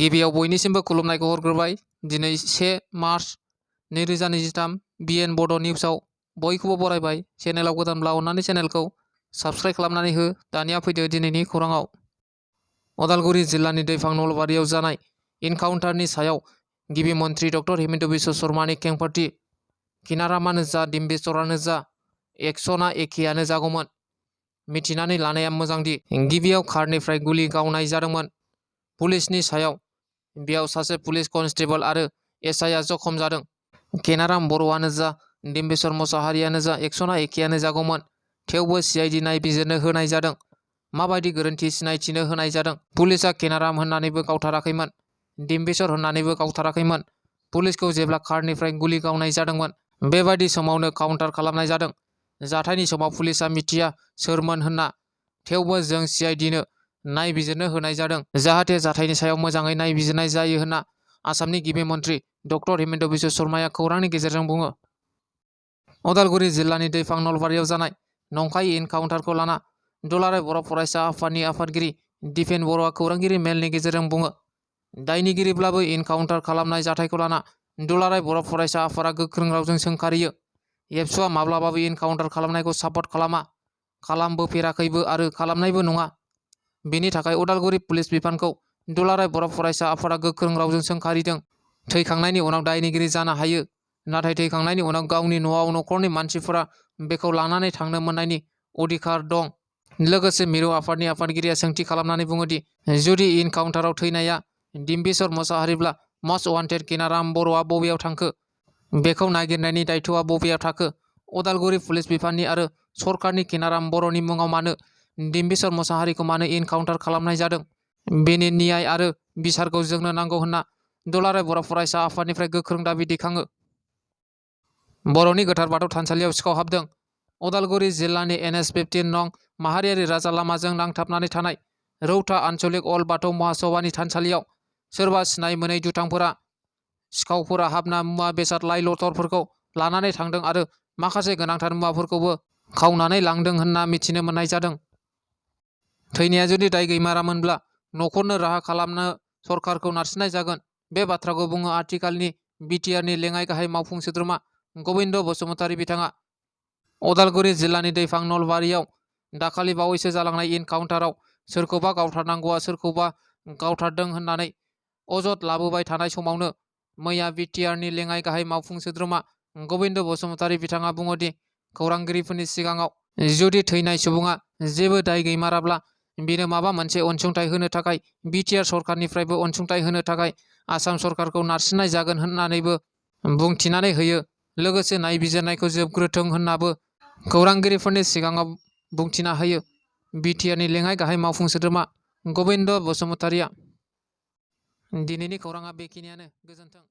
गिबियाव बयनिसिमबो खुलुमनायखौ हरग्रोबाय। दिनै 1 मार्च 2023 बिएन बड' निउसाव बयखौबो बरायबाय। चेनेलाव गोदानब्ला अन्नानै चेनेलखौ साबस्क्राइब खालामनानै हो। दानिया फैदो दिनैनि खौराङाव। अदालगुरि जिल्लानि दैफां नलबारियाव जानाय इनकाउन्टारनि सायाव गिबि मन्थ्रि डक्टर हिमन्त बिश्व शर्मानि खेंफोरथि। किनारामानो जा डिम्बेश्वरानो जा एक्सनआ एखेयानो जागौमोन। मिथिनानै लानाया मोजांदि गिबियाव कारनिफ्राय गुलि गावनाय जादोंमोन पुलिसनि सायाव। बेयाव सासे पुलिस कनस्टेबल आरो एसआइआ जखम जादों। केनाराम बर'आनो जा डिम्बेश्वर मोसाहारियानो जा एक्सनआ एखेयानो जागौमोन। थेवबो सिआइडि नायबिजिरनो होनाय जादों। माबायदि गोरोन्थि सिनायथिनो होनाय जादों। पुलिसआ केनाराम होननानैबो गावथाराखैमोन, डिम्बेश्वर होननानैबो गावथाराखैमोन। पुलिसखौ जेब्ला कारनिफ्राय गुलि गावनाय जादोंमोन बेबायदि समावनो काउन्टार खालामनाय जादों। जाथायनि समाव पुलिसआ मिथिया सोरमोन होनना। थेवबो जों सिआइडिनो नायबिजिरनो होनाय जादों जाहाथे जाथायनि सायाव मोजाङै नायबिजिरनाय जायो होनना आसामनि गिबि मन्थ्रि डक्टर हिमन्त बिश्व शर्माया खौरांनि गेजेरजों बुङो। अदालगुरि जिल्लानि दैफां नलबारियाव जानाय नंखाय इनकाउन्टारखौ लाना दुलाराय बर' फरायसा आफादनि आफादगिरि दिपेन बर'आ खौरांगिरि मेलनि गेजेरजों बुङो। दायनिगिरिब्लाबो इनकाउन्टार खालामनाय जाथायखौ लाना दुलाराय बर' फरायसा आफादा गोख्रों रावजों सोंखारियो। एबसुआ माब्लाबाबो इनकाउन्टार खालामनायखौ सापर्ट खालामा, खालामबोफेराखैबो आरो खालामनायबो नङा। बेनि थाखाय उदालगुरि पुलिस बिफानखौ दुलाराय बर' फरायसा आफादा गोख्रों रावजों सोंखारिदों। थैखांनायनि उनाव दायनिगिरि जानो हायो, नाथाय थैखांनायनि उनाव गावनि न'आव न'खरनि मानसिफोरा बेखौ लानानै थांनो मोननायनि अधिकार दं। लोगोसे मिरु आफादनि आफादगिरिया सोंथि खालामनानै बुङोदि जुदि इनकाउन्टाराव थैनाया डिम्बेश्वर मोसाहारिब्ला मस्ट वान्टेड किनाराम बर'आ बबेयाव थांखो? बेखौ नागिरनायनि दायथ'आ बबेयाव थाखो? अदालगुरि पुलिस बिफाननि आरो सरकारनि किनाराम बर'नि मुङाव मानो डिम्बेश्वर मोसाहारिखौ मानो इनकाउन्टार खालामनाय जादों? बेनि न्याय आरो बिसारखौ जोंनो नांगौ होनना दुलाराय बर' फरायसा आफादनिफ्राय गोख्रों दाबि दैखाङो। बर'नि गोथार बाथौ थानसालियाव सिखाव हाबदों। अदालगुरि जिल्लानि NH-15 नं माहारियारि राजा लामाजों नांथाबनानै थानाय रौता आन्चलिक अल बाथौ महासभानि थानसालियाव सोरबा सिनाय मोनै दुथांफोरा सिखावफोरा हाबना मुवा बेसाद लाइ लथरफोरखौ लानानै थांदों आरो माखासे गोनांथार मुवाफोरखौबो खावनानै लांदों होनना मिथिनो मोननाय जादों। थैनाया जुदि दाय गैमारामोनब्ला न'खरनो राहा खालामनो सरकारखौ नारसिननाय जागोन। बे बाथ्राखौ बुङो आथिखालनि बिटिआरनि लेङाइ गाहाय मावफुं सोद्रोमा गबिन्द बसुमतारी बिथाङा। अदालगुरि जिल्लानि दैफां नलबारियाव दाखालि बावैसो जालांनाय इनकाउन्टाराव सोरखौबा गावथारनांगौआ सोरखौबा गावथारदों होननानै अजद लाबोबाय थानाय समावनो मैया बिटिआरनि लेङाइ गाहाय मावफुं सोद्रोमा गबिन्द बसुमतारी बिथाङा बुङोदि खौरांगिरिफोरनि सिगाङाव जुदि थैनाय सुबुङा जेबो दाय गैमाराब्ला बेनो माबा मोनसे अनसुंथाइ होनो थाखाय बिटिआर सरकारनिफ्रायबो अनसुंथाइ होनो थाखाय आसाम सरकारखौ नारसिननाय जागोन होननानैबो बुंथिनानै होयो। लोगोसे नायबिजिरनायखौ जोबग्रोथों होननाबो खौरांगिरिफोरनि सिगाङाव बुंथिना होयो बिटिआरनि लेङाइ गाहाय मावफुं सोद्रोमा गबिन्द बसुमतारीया। दिनैनि खौराङा बेखिनियानो। गोजोन्थों।